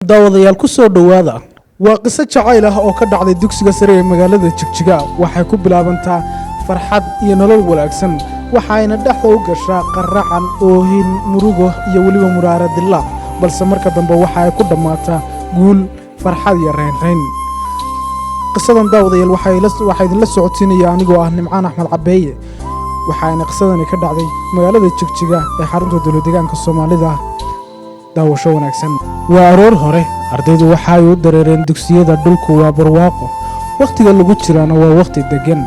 Daawadayaal, ku soo dhowaada. Waa qiso jacayl ah oo ka dhacday dugsiga sare ee magaalada Jigjiga. Waxay ku bilaabantaa farxad iyo nolol wanaagsan, waxayna dhexda u gashaa qaracan, oohin, murugo iyo weliba muraara dilaac, balse marka dambe waxa ay ku dhammaataa guul, farxad iyo raynrayn. Qisadan, daawadayaal, waxaa idinla socodsiinaya anigoo ah Nimcaan Axmed Cabeeye. Waxaana qisadani ka dhacday magaalada Jigjiga ee xarunta dowladdeegaanka Soomaalida. Daawasho wanaagsan. Waa aroor hore. Ardaydu waxa ay u dareereen dugsiyada. Dhulku waa barwaaqo, wakhtiga lagu jiraana waa wakhti deggan.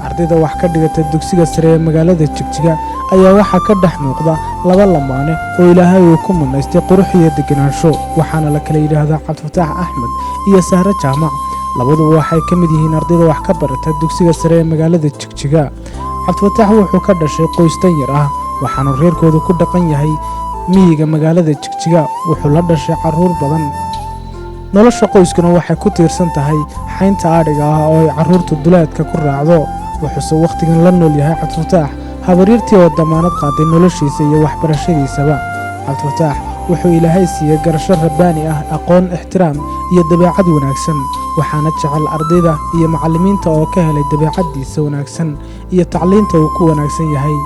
Ardayda wax ka dhigata dugsiga sare ee magaalada Jigjiga ayaa waxaa ka dhex muuqda laba lamaane oo Ilaahay uu ku manaystay qurux iyo deganaansho. Waxaana la kala yidhaahdaa Cabdifataax Axmed iyo Sahre Jaamac. Labaduba waxay ka mid yihiin ardayda wax ka barata dugsiga sare ee magaalada Jigjiga. Cabdifataax wuxuu ka dhashay qoys danyar ah, waxaanu reerkoodu ku dhaqan yahay miyiga magaalada Jigjiga. Wuxuu la dhashay carruur badan. Nolosha qoyskuna waxay ku tiirsan tahay xaynta adhiga ah oo ay carruurtu duleedka ku raacdo. Wuxuuse wakhtigan la nool yahay Cabdifataax habaryartii oo damaanad qaaday noloshiisa iyo waxbarashadiisaba. Cabdifataax wuxuu Ilaahay siiyey garasho rabbaani ah, aqoon, ixtiraam iyo dabeecad wanaagsan. Waxaana jecel ardayda iyo macallimiinta oo ka helay dabeecaddiisa wanaagsan iyo tacliinta uu ku wanaagsan yahay.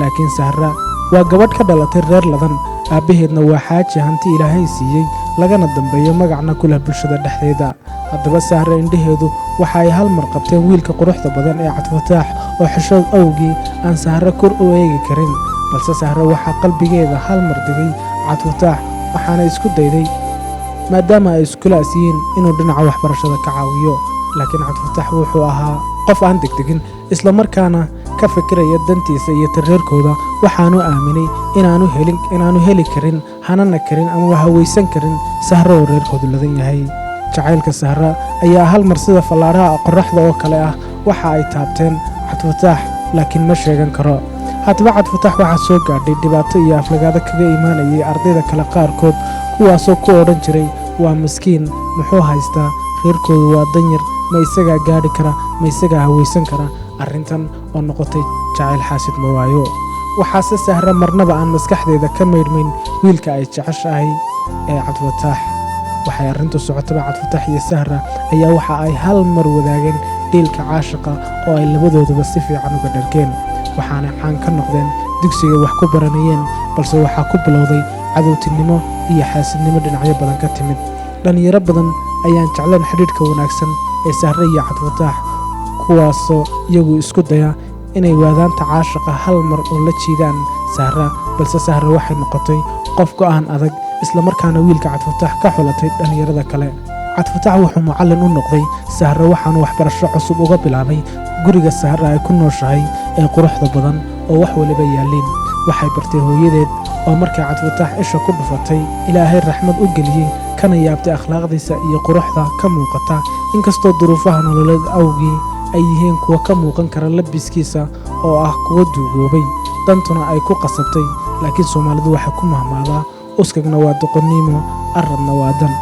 Laakiin Sahra waa gabadh ka dhalatay reer ladan. Aabbaheedna waa xaaji hanti Ilaahay siiyey, lagana dambeeyo, magacna ku leh bulshada dhexdeeda. Haddaba Sahre indhaheedu waxa ay hal mar qabteen wiilka quruxda badan ee Cabdifataax oo xishood awgii aan Sahre kor u eegi karin. Balse Sahre waxaa qalbigeeda hal mar degay Cabdifataax, waxaana isku dayday, maadaama ay iskulaas yihiin, inuu dhinaca waxbarashada ka caawiyo. Laakiin Cabdifataax wuxuu ahaa qof aan degdegin, islamarkaana ka fikiraya dantiisa iyo tareerkooda. Waxaanu aaminay inaanu heli karin, hanana karin amaba hawaysan karin Sahro oo reerkoodu ladan yahay. Jacaylka Sahra ayaa hal mar sida fallaadhaha qorraxda oo kale ah waxa ay taabteen Cabdifataax, laakiin ma sheegan karo. Haddaba Cabdifataax waxaa soo gaadhay dhibaato iyo aflagaado kaga imaanayay ardayda kale qaarkood, kuwaasoo ku odhan jiray: "Waa maskiin, muxuu haystaa? Reerkoodu waa danyar, ma isagaa gaadhi kara? Ma isagaa hawaysan kara?" Arrintan oo noqotay jacayl xaasid ma waayo. Waxaase Sahra marnaba aan maskaxdeeda ka maydhmayn wiilka ay jeceshahay ee Cabdifataax. Waxay arrintu socotaba, Cabdifataax iyo Sahra ayaa waxa ay hal mar wadaageen dhiilka caashiqa oo ay labadooduba si fiican uga dhargeen, waxaanay caan ka noqdeen dugsiga wax ku baranayeen. Balse waxaa ku bilowday cadowtinimo iyo xaasidnimo dhinacyo badan ka timid. Dhallinyaro badan ayaan jeclayn xidhiidhka wanaagsan ee Sahre iyo Cabdifataax, kuwaasoo iyagu isku daya inay waadaanta caashiqa hal mar oo la jiidaan Sahra. Balse Sahra waxay noqotay qof go'aan adag, islamarkaana wiilka Cabdifataax ka xulatay dhallinyarada kale. Cabdifataax wuxuu mucallin u noqday Sahre, waxaanu waxbarasho cusub uga bilaabay guriga Sahre ay ku nooshahay ee quruxda badan oo wax waliba yaalliin. Waxay bartay hooyadeed oo markay Cabdifataax isha ku dhufatay Ilaahay raxmad u geliyey, kana yaabtay akhlaaqdiisa iyo quruxda ka muuqata, inkastoo duruufaha nololeed awgii ay yihiin kuwa ka muuqan kara labiskiisa oo ah kuwa duugoobay, dantuna ay ku qasabtay. Laakiin Soomaalidu waxay ku mahmaadaa: "Uskagna waa doqonnimo, aradna waa dan."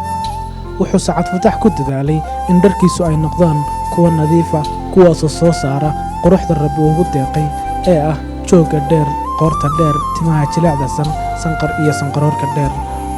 Wuxuuse Cabdifataax ku dadaalay in dharkiisu ay noqdaan kuwa nadiifa, kuwaasoo soo saara quruxda Rabbi ugu deeqay ee ah joogga dheer, qoorta dheer, timaha jilecdasan, sanqar iyo sanqaroorka dheer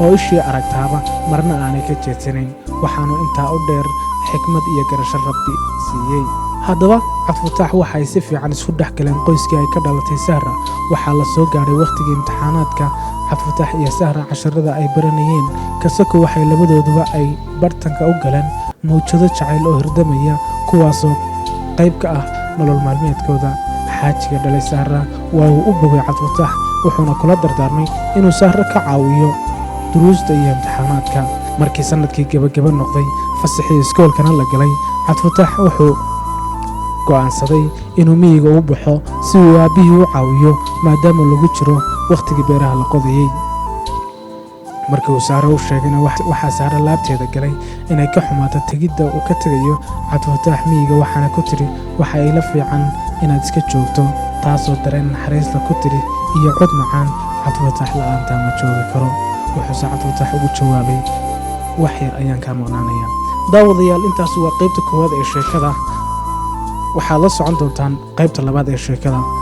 oo ishii aragtaaba marna aanay ka jeedsanayn. Waxaanu intaa u dheer xikmad iyo garasho Rabbi siiyey. Haddaba Cabdifataax waxay si fiican isku dhex galeen qoyskii ay ka dhalatay Sahra. Waxaa la soo gaadhay wakhtigii imtixaanaadka. Cabdifataax iyo Sahra casharada ay baranayeen kasako waxay labadooduba ay bartanka u galeen mawjado jacayl oo hirdamaya, kuwaasoo qayb ka ah nolol maalmeedkooda. Xaajiga dhalay Sahra waa uu u bogay Cabdifataax, wuxuuna kula dardaarmay inuu Sahro ka caawiyo duruusta iyo imtixaanaadka. Markii sannadkii gebageba noqday, fasaxii iskoolkana la galay, Cabdifataax wuxuu go'aansaday inuu miyiga u baxo si uu aabbihii u caawiyo, maadaama lagu jiro wakhtigii beeraha la qodayey. Markii uu Saare u sheegayna, waxaa Saare laabteeda galay inay ka xumaato tegidda uu ka tegayo Cabdifataax miyiga, waxaana ku tidhi: "Waxa ila fiican inaad iska joogto." Taasoo dareen naxariisla ku tidhi iyo cod macaan: "Cabdifataax, la'aantaa ma joogi karo." Wuxuuse Cabdifataax ugu jawaabay: "Wax yar ayaan kaa maqnaanaya." Daawadayaal, intaas waa qaybta koowaad ee sheekada. Waxaad la socon doontaan qaybta labaad ee sheekada.